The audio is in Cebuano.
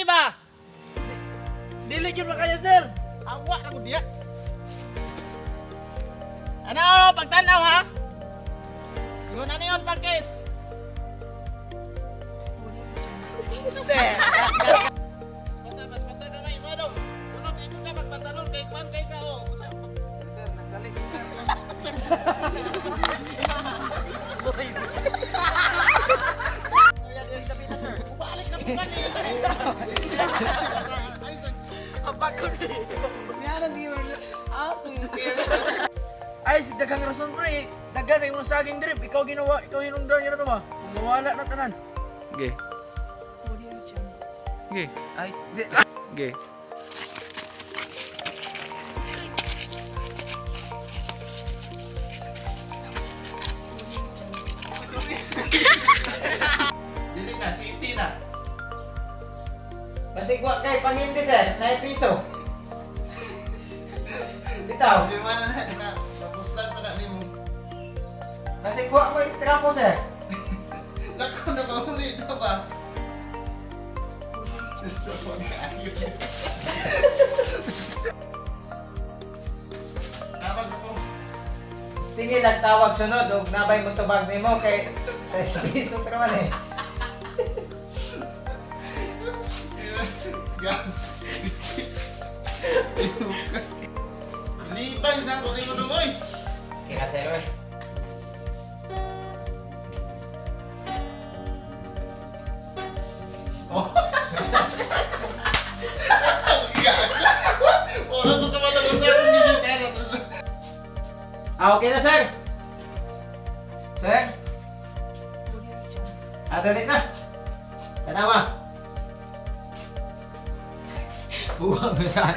Dili ba? Dili gyud makaya, sir. Awa na ko diya. Ano, ano, pagtanaw ha? Ingon na niyon pagkis. Basta, basta, basta kamay mo dong. Sunod imo ka magpantalon kay kwan kay ka oh. Sir, nagdalik sir. Balik na bukan ni. Ay sa Ay, si daghang rason pre. Daghan na yung saging drip. Ikaw ginawa, ikaw hinungdan niya na to ba? Mawala na tanan. Ge. Ge. Ay, Ge. Dili na, city na. Basigwa kay pangindi sir, na piso. Bitaw, Di ba na na? Mabuslan pa na nimo. basigwa ko yung trapo sir. Lako na kauli na ba? So, kaayo. Tawag ko. Stingil ang tawag sunod ug nabay mo tubag nimo kay 6 pesos ra man eh. Libay na ko nimo dungoy. Kira sir eh. Oh. That's how we got. Wala ko naman ako sa akong gigitara. Ah, okay na sir. Sir? Ah, dali na. Tanawa. Buwang na.